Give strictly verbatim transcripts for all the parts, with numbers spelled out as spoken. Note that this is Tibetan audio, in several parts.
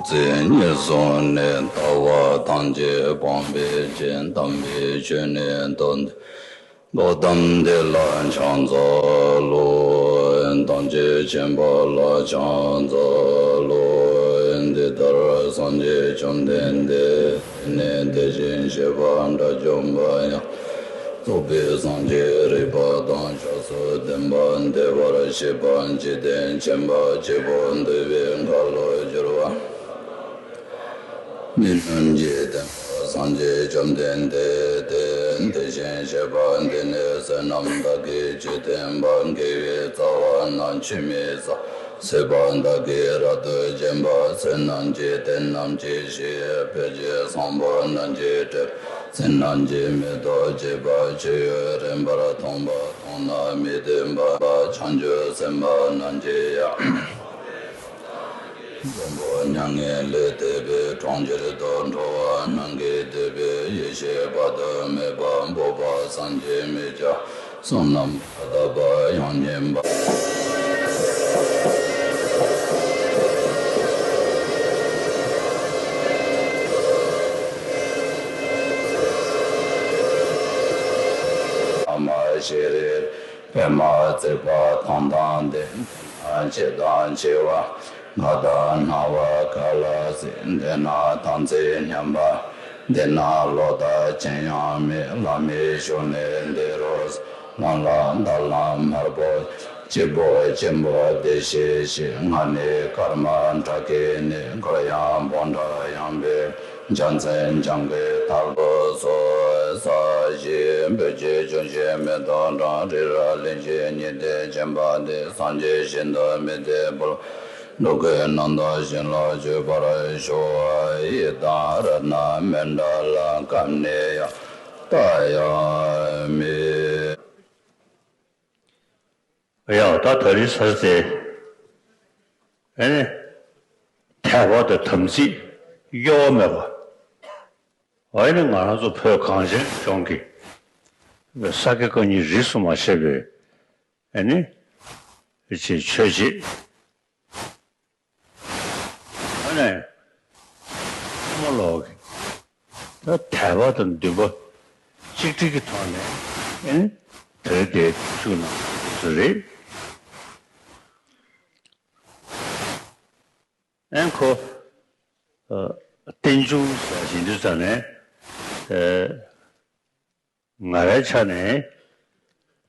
ཚེ་ཉེར་བཟུང་ནས། ལྟ་བ་ཐམས་ཅད་སྤངས་པའི་ཕྱིར། དམ་པའི་ཆོས་ནི་སྟོན་ཏོ། གཏམ་འདི་ལ་ཕྱག་འཚལ་ལོ། ཐམས་ཅད་མཁྱེན་པ་ལ་ཕྱག་འཚལ་ལོ། འདི་ལྟར་སངས་རྒྱས་བཅོམ་ལྡན་འདས་ནི་དེ་བཞིན་གཤེགས་པ་དགྲ་བཅོམ་པ་ཡང་དག་རྫོགས་པའི་སངས་རྒྱས་རིག་པ་དང་ཕྱོགས་སུ་ལྡན་པ་བདེ་བར་གཤེགས་པ་འཇིག་རྟེན་ཁྱིམ་པ་གཅིག་པུ་འདུལ་བའི་མཁའ་ལ་སྦྱོར་བ། མི་མངོན་གྱི་བསྟན་པ་སངས་རྒྱས་བཅོམ་ལྡན་འདས་ཏེ། དེ་བཞིན་གཤེགས་པ་འདི་ནི་བསོད་ནམས་དག་གིས་ཆོས་བསྟན་པ། དགེ་བའི་རྩ་བ་རྣམས་ཆུད་མི་ཟ། སྲེད་པ་དག་གིས་རབ་ཏུ་འཇོམས་པ། བསོད་ནམས་ཀྱི་གཏེར་རྣམས་ཀྱི་གཞི། བོད་ཀྱི་ཚངས་པ་རྣམས་ཀྱི་གྲོང་། བསོད་ནམས་ཀྱི་མེ་ཏོག་བརྗིད་པ། ཆུ་ཡུག་རིན་པོར་ཐོངས་པ། མཐོང་ན་མི་ལྡོག་པ། བྱང་ཆུབ་སེམས་དཔའ་རྣམས་ཀྱི་ཡང་། འཛམ་བུ་མྱ་ངན་ལས་འདས་པའི་གྲོང་ཁྱེར་དུ་འགྲོ་བ་རྣམས་ཀྱིས་བསྡུས་པའི་ཡེ་ཤེས་དཔག་ཏུ་མེད་པ་འབོད་པ། སངས་རྒྱས་མི་སྐྱ་བསོད་ནམས་མ་དག་པ་ཡང་སྙན་པ། མ་ཤེས་རིག་པདྨ་བརྩེགས་པ་ཐང་ཐང་འདི། ལྟས་ན་ཆེ་དང་ཆེ་བ་གང་དག་སྣང་བ་ག་ལ་གཟིགས། འདི་ན་དམ་ཚིག་ཉམས་པ་འདི་ན་ལོག་ལྟ་ཅི་ཡང་མེད། བླ་མའི་ཞབས་ནས་འདི་རུ་གསུངས། ལམ་ལ་ལྟ་ལམ་དམར་པོ་སྐྱེས་བུ་ཆེན་པོ་བདེ་གཤེགས་ཤིག། ང་ནི་ཀརྨ་གྲགས་ཀྱི་ནི། འཁོར་ཡང་བོད་འདྲ་ཡངས་པའི་འཇང་ཚན་འཇང་གི་དར་ལོ་སོགས་ས་གཞི་བོད་ཀྱི་ལྗོན་ཤིང་མེ་ཏོག་གྲངས་རི་རབ་གླིང་བཞི་ཉི་ཟླའི་བྱེམ་པ་འདི། སངས་རྒྱས་ཞིང་དུ་མི་འདོད་པར་འགྲོ་ཀུན་རྣམ་དག་ཞིང་ལ་སྤྱོད་པར་ཤོག། ཡི་དམ་རཏྣ་མཎྜལ་བཀབ་ནས་ཡང་ལྟ་ཡང་མིན། ཡ་ད་ད་རེས་ཚར་ཏེ། ཨེ་ནི། དད་པ་དང་དམ་ཚིག་གཡོ་བ་མེད་པ། ཨེ་ནི་ང་རང་ཚོ་བོད་གངས་ཅན་ལྗོངས་ཀྱི་ས་དགེ་བཀའ་རྙིང་རིས་སུ་མ་ཆད་པའི་ཨེ་ནི། ཅིག་ཆོས་བྱེད། ཨ་ནི། ཐོག་མ་ལོག་གི་ད་དད་པ་དང་འདུན་པ་གཅིག་སྒྲིལ་གྱི་ཐོག་ནས་ཨེ་ནི་དེ་དེ་བཅུག་གནང་བ་རེད། ཨེ་ཁོ་ཨ་རྟེན་འབྱུང་ཟེར་བཞིན་དུ་ཙང་ནས་ཨེ། ང་རའི་ཆ་ནས་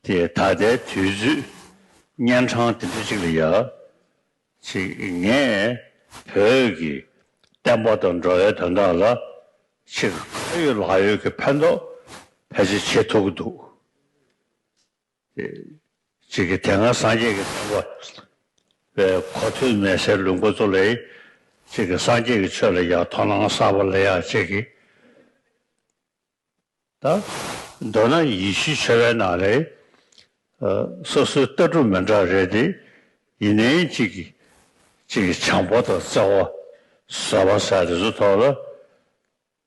དེ་ད་ལྟའི་དུས་ཚོད་གཉན་འཕྲང་དེ་འདྲ་ཅིག་ལ་ཡ་ཅིག་ངས་བོད་ཀྱི་བསྟན་པ་དང་འགྲོ་བའི་དོན་དག་ལ་ཅིག་ཁ་ཡོད་ལག་ཡོད་ཀྱི་ཕན་ཐོགས་ཕལ་ཆེར་བྱེད་ཐུབ་ཀྱི་འདུག། དེ་ཅིག་གི་དེ་སྔ་སངས་རྒྱས་ཀྱི་བསྟན་པ་བའི་གོ་ཐོས་མེད་སའི་ལུང་པ་ཚོ་ལ་ཅིག་གི་སངས་རྒྱས་ཀྱི་ཆོས་ལ་ཡ་དོ་སྣང་གསར་པ་ལ་ཡ་ཅིག་གི་ད། མདོར་ན་ཡེ་ཤུའི་ཆོས་པའི་ནང་ལ་ཨ་སོ་སོའི་ལྟ་གྲུབ་མི་འདྲ་རེད་དེ། ཡིན་ནའི་གཅིག་གིས་གཅིག་གི་བྱམས་པ་དང་བརྩེ་བ་བཟོད་པ་ཟེར་དེ་ཚོ་ཐོག་ལ་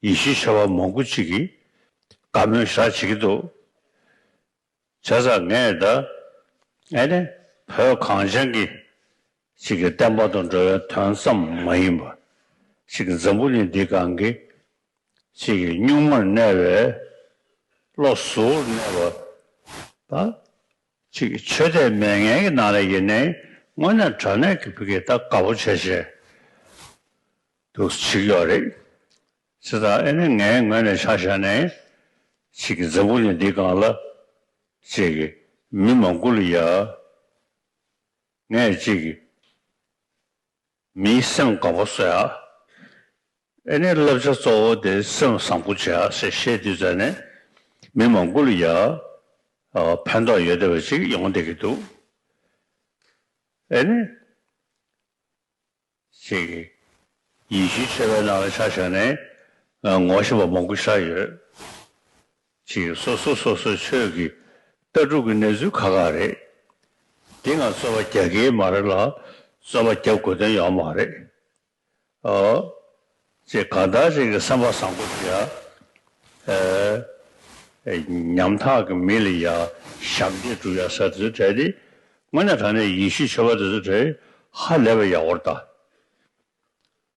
ཡེ་ཤུའི་ཆོས་པ་མང་པོ་གཅིག་གིས་བཀའ་མོལ་བཞག་བྱེད་ཀྱི་འདུག། བྱས་ཙང་ངས་ད་ཨེ་ནི་བོད་གངས་ཅན་གྱི་གཅིག་གི་བསྟན་པ་དང་འགྲོ་བའི་དོན་ཙམ་མ་ཡིན་པ། གཅིག་གི་འཛམ་བུ་གླིང་འདི་སྒང་གི་ཅིག་གི་གཉུག་མར་གནས་པའི་བློ་གཟུར་གནས་པ་ད་ཅིག་གི་ཆོས་དད་མེད་མཁན་གྱི་ནང་ལ་ཡིན་ནའི་དངོས་གནས་དྲང་གནས་ཀྱི་བུ་གའི་ད་དགའ་པོ་བྱས་བྱས་འདུག་བྱེད་ཀྱི་ཡོད་རེད། ཅེས་དང་ཨེ་ནི་ངའི་ངོས་ནས་ཆ་བཞག་ནས་ཅིག་གི་འཛམ་བུ་གླིང་འདི་སྒང་ལ་ཅིག་གི་མི་མང་པོ་ལ་ཡ་ངས་ཅིག་གི་མིའི་སེམས་དགའ་པོ་བཟོ་ཡག། ཨེ་ནི་བསླབ་བྱ་གཙོ་བོ་དེ་སེམས་བཟང་པོ་བྱེད་ཡག་ཞེས་བཤད་དུས་ཙ་ནས་མི་མང་པོ་ལ་ཡ་ཨ་ཕན་ཐོགས་ཡོད་བསྡད་པ་ཅིག་ཡོང་བསྡད་ཀྱི་འདུག། ཨེ་ནི་ཅིག་ཡེ་ཤུའི་ཆོས་པའི་ནང་ལ་ཆ་བཞག་ནས་ངོ་ཤེས་པ་མང་པོ་ཞིག་ཡོད། ཅིག་སོ་སོ་སོ་སོའི་ཆོས་ཀྱི་ལྟ་གྲུབ་ཀྱི་གནས་ཚུལ་ཁག་ཁག་རེད། དེ་ང་རྩོད་པ་རྒྱག་གི་མ་རེད་ལ་རྩོད་པ་རྒྱབ་དགོས་དོན་ཡོད་མ་རེད། ཨོ། ཅེས་གང་ལྟར་ཅིག་གི་སེམས་པ་བཟང་པོ་དེ་ཡང་ཨེ་ཉམ་ཐག་གི་མི་ལ་ཡང་ཞབས་འདེགས་སྒྲུབ་ཡ་ས་དེ་ཚོ་གྲས་དེ་དངོས་གནས་དྲང་གནས་ཡེ་ཤུའི་ཆོས་པ་དེ་ཚོ་གྲས་ཧ་ལས་པ་ཡག་པོ་རེད་ད།